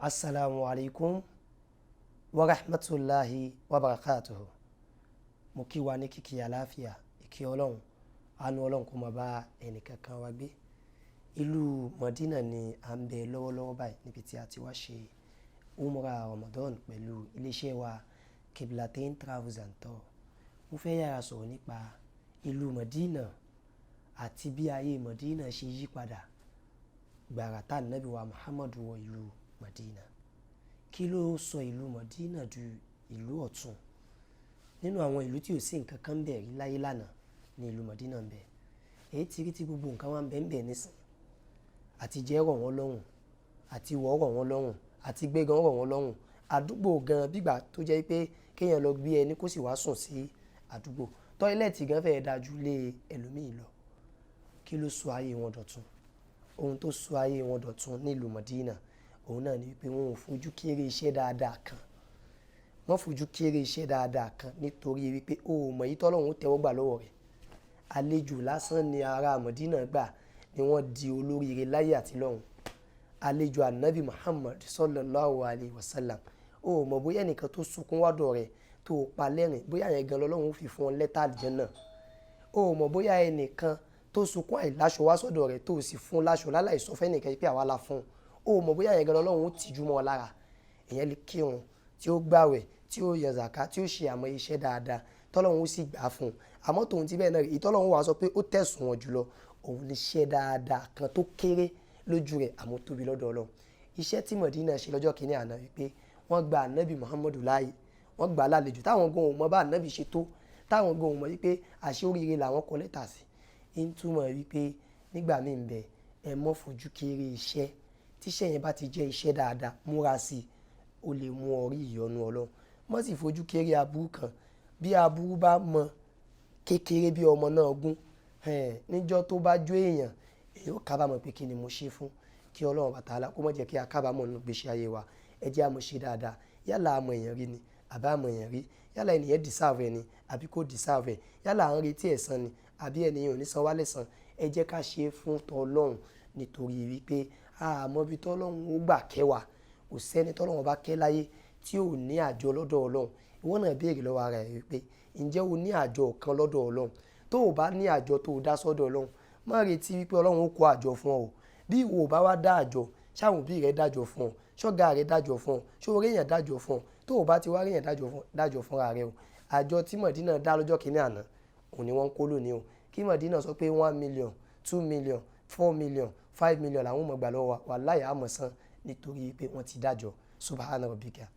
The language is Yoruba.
Assalamu alaikum wa rahmatulahi wa barakatuhu. Mo kí wa ní kíkí àlàáfíà, ìkí Ọlọ́run, àánú Ọlọ́run kó máa bá ẹnìkankan wa gbé. Ìlú Madina ni à ń bẹ lọ́wọ́lọ́wọ́ báyìí, níbi tí a ti wá ṣe Umrah Ramadan pẹ̀lú iléeṣẹ́ wa Qiblatain Travels and Tour. Mo fẹ́ yára sọ̀rọ̀ nípa ìlú Madina àti bí ayé Madina ṣe yí padà gbàrà tá Nábì wa Muhammadu wọ ìlú Madina. Kí ló sọ ìlú Madina di ìlú ọ̀tun? Nínú àwọn ìlú tí ò sí nǹkan kan bẹ̀ rí láyé lánàá ní ìlú Madina ń bẹ. Èyí ti rí tí gbogbo nǹkan wá ń bẹ ń bẹ nísìn. Àti jẹ rọ̀ wọ́n lọ́rùn, àti wọ̀ rọ̀ wọ́n lọ́rùn, àti gbé gan rọ̀ wọ́n lọ́rùn. Àdúgbò gan bígbà tó jẹ́ pé kéèyàn lọ gbé ẹni kó sì wá sùn sí àdúgbò. Toilet gan fẹ́ dáa ju ilé ẹlòmíì lọ. Kí ló sọ ayé wọn dọ̀tun? Ohun tó sọ ayé wọn dọ̀tun ní ìlú Madina, òun náà ni wípé wọn ò fojú kéré iṣẹ́ dáadáa kan. Wọ́n fojú kéré iṣẹ́ dáadáa kan nítorí wípé o ò mọ̀ èyí tọ́lọ́run ó tẹ́wọ́ gbà lọ́wọ́ rẹ̀. Àlejò lásán ni ará Madina gbà ni wọ́n di olóríire láyé àti lọ́run. Àlejò Ànábì Muhammad sallallahu alayhi wa sallam. O ò mọ̀ bóyá ẹnìkan tó sunkún wádọ̀ rẹ̀ tó pa lẹ́rìn, bóyá yẹn gan lọ́lọ́run ó fi fún ọ lẹ́tà àlùjánnà. O ò mọ̀ bóyá ẹnìkan tó sunkún àìláṣọ wá sọ́dọ̀ rẹ̀ tó sì fún láṣọ láláì sọ fún ẹnìkan pé àwa la fún un. O ò mọ̀ bóyá yẹn gan lọ́lọ́run ó tìjú mọ́ ọ lára. Ìyẹn lè kírun, tí ó gbàwẹ̀, tí ó yọ zàká, tí ó ṣe àmọ́ iṣẹ́ dáadáa tọ́lọ́run ó sì gbà fún un. Àmọ́ tòun ti bẹ́ẹ̀ náà, èyí tọ́lọ́run wá sọ pé ó tẹ̀sùn wọn jùlọ, òun ni iṣẹ́ dáadáa kan tó kéré lójú rẹ̀ àmọ́ tóbi lọ́dọ̀ Ọlọ́run. Iṣẹ́ tí Madina ṣe lọ́jọ́ kìíní àná wípé wọ́n gba Ànábì Muhammadu láàyè, wọ́n gbà á lálejò táwọn gan ò mọ̀ bá Ànábì ṣe tó, táwọn gan ò mọ̀ wípé àṣé oríire làwọn kọ lẹ́tà sí. Ń túmọ̀ wípé nígbà míì ń bẹ, ẹ mọ́ fojú kéré iṣẹ́. Tí iṣẹ́ yẹn bá ti jẹ́ iṣẹ́ dáadáa, múra sí i, ó lè mú ọ rí ìyọ́nú Ọlọ́run. Má sì fojú kéré aburú kan. Bí aburú bá mọ kékeré bí ọmọ náà gún, níjọ́ tó bá jó èèyàn, èèyàn ó kábàámọ̀ pé kí ni mo ṣe fún. Kí Ọlọ́run bá tààlà kó má jẹ́ kí a kábàámọ̀ nínú ìgbésí ayé wa. Ẹ jẹ́ a mọ̀ ṣe dáadáa. Yálà a mọ̀ èèyàn rí ni, àbí a mọ̀ èèyàn rí. Yálà ènìyàn deserve ẹ ni, àbí kò deserve ẹ. Yálà à ń retí ẹ̀san ni, àbí ènìyàn ò ní san wá lẹ́san. Ẹ jẹ́ ká ṣe é fún tọlọ́run nítorí wípé a mọ̀ bí tọ́lọ́run ó gbà kẹ́ wa. Kò sí ẹni tọ́lọ́run bá kẹ́ láyé tí ò ní àjọ lọ́dọ̀ Ọlọ́run. Ìwọ náà béèrè lọ́wọ́ ara ẹ wípé ǹjẹ́ o ní àjọ kan lọ́dọ̀ Ọlọ́run? Tó o bá ní àjọ tó dá sọ́dọ̀ Ọlọ́run, má retí wípé Ọlọ́run ó kó àjọ fún ọ o. Bí ìwọ ò bá wá dá àjọ, ṣáwọn òbí rẹ dájọ fún ọ, ṣọ́gà rẹ dájọ fún ọ, ṣé o rí èèyàn dájọ fún ọ? Tó o bá ti wá rí èèyàn dájọ fún, dájọ fúnra rẹ o. Àjọ tí Madina dá lọ́jọ́ kìíní àná, òun ni wọ́n ń kó lónìí o. Kí Madina sọ pé 1 million, 2 million, 4 million, 5 million làwọn ò mọ̀ gbà lọ́wọ́ wa, wàláhì a mọ̀ san nítorí pé wọ́n ti dájọ. Subhana rabbika.